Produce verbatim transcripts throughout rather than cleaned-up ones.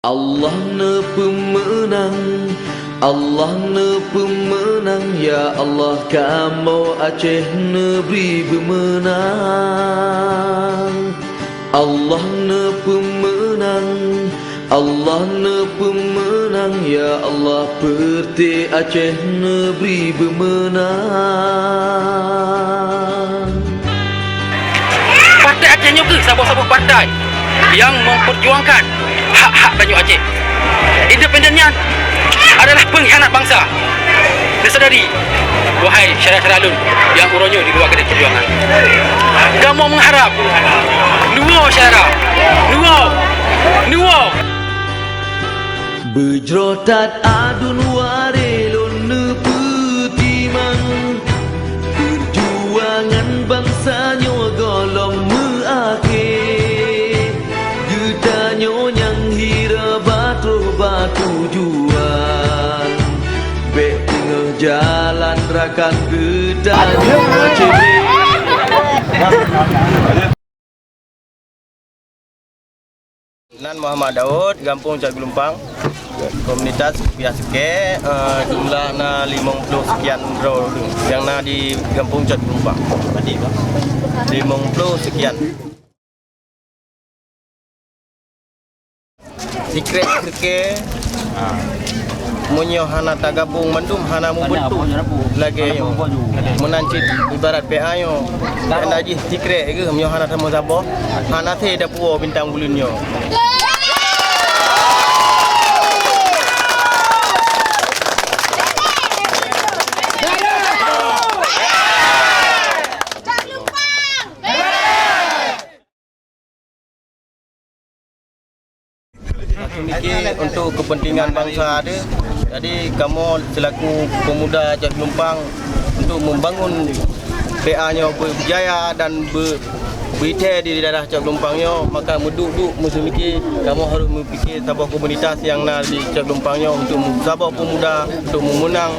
Allah neupeumeunang, Allah neupeumeunang, ya Allah, kamoe Aceh neubri beumeunang. Allah neupeumeunang, Allah neupeumeunang, ya Allah, peureute Aceh neubri beumeunang. Partai Aceh nyoe keuh saboh-saboh partai nyang memperjuangkan hak-hak tanyoe Aceh. Independen nyan adalah pengkhianat bangsa. Neusadari, wahai syedara-syedara lôn nyang uroe nyoe di luwa keudeh peujuangan. Kamoe meuharab, neuwoe syedara, neuwoe, neuwoe. Beujroh that aduen warée lôn neupeutimang, peujuangan bansa nyoe gohlom meuakhé. Geutanyoe nyang hira batroh bak tujuan, bék teungoh jalan rakan geutanyoe cit. Nan Muhammad Daud, gampông Cot Geulumpang. Komunitas Piah Seukée, eh, jumlah na limong ploh sekian droe nyang na di gampông Cot Geulumpang. Limong ploh sekian. Sikrek seukée, meunyoe hana tagabông mandum hana meubeutôi lagée nyoe. Meunan cit ibarat P A nyoe. Hana jih sikrek geuh meunyoe hana tameusaboh, hana sé tapuwoe bintang buleuen nyoe. Niki untuk kepentingan bangsa ada. Jadi kamoe selaku pemuda Cot Geulumpang untuk membangun P A nyoe beujaya dan be-, beutée di daerah Cot Geulumpang nyoe, maka meuduek-duek meuseumike kamoe harôh meupike saboh komunitas nyang na di Cot Geulumpang nyoe untuk saboh pemuda untuk meunang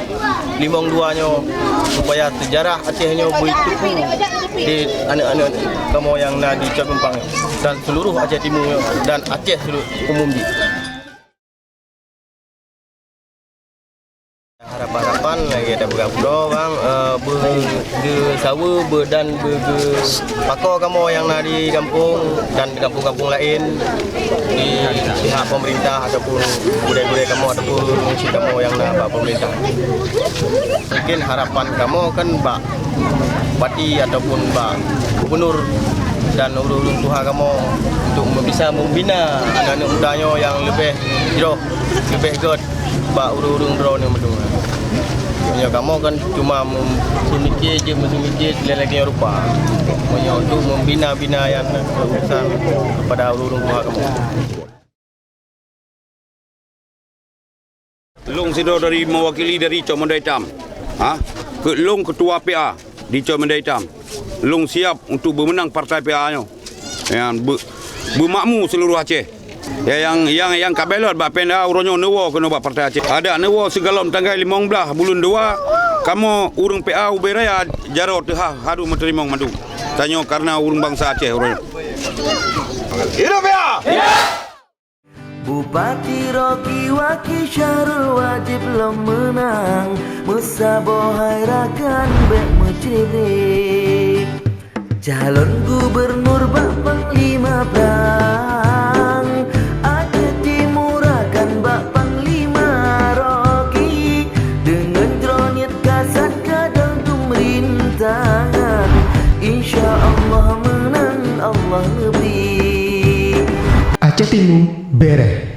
limong dua nyoe supaya sejarah Aceh nyoe beuteupeue di aneuk-aneuk kamoe nyang na di Cot Geulumpang nyoe dan seluruh Aceh Timu nyoe dan Aceh seluruh umum jih. Harapan-harapan lagée tapeugah keudroe bang, eh, beugeusaweue be-, dan beugeupakoe kamoe nyang na di gampông dan gampông-gampông laén di pihak pemerintah ataupun gurée-gurée kamoe ataupun cit kamoe nyang na bak pemerintah. Mungkin harapan kamoe kan bak bupati ataupun bak gubernur dan ureuëng-ureuëng tuha kamoe untuk bisa membina aneuk-aneuk muda nyoe nyang leubeh jroh, leubeh gét bak ureuëng-ureuëng droeneuh meudua. Meunyoe kamoe kan cuma meuseumike jeuet, meuseumike lagée nyoe rupa. Meunyoe untuk membina-bina nyang urusan kepada ureuëng-ureuëng tuha kamoe. Lôn sidroe dari mewakili dari Cot Meudai Tam. Ha? Keu lôn ketua P A di Cot Meudai Tam. Lôn siap untuk beumeunang partai P A nyoe. Nyang beu-, beumakmu seluruh Aceh. Ya, nyang, nyang, nyang ka belot bak P N A uroe nyoe neuwoe keunoe bak partai Aceh. Adak neuwoe sigohlom tanggai limong blaih buleuen dua, kamoe ureuëng P A ubé raya jaroe teuhah harôh meuteurimong mandum. Tanyoe kareuna ureuëng bansa Aceh uroe nyoe. Hidup P A! Bupati Rocky Waki Syahrul wajéb lom meunang, meusaboh hai rakan bék meucré-bré. Calon gubernur bak panglima prang, Aceh Timu rakan bak panglima Rocky. Deungon droe niet kasat ka dong pemerintahan, insya Allah meunang Allah neubri. Aceh Timu bereh.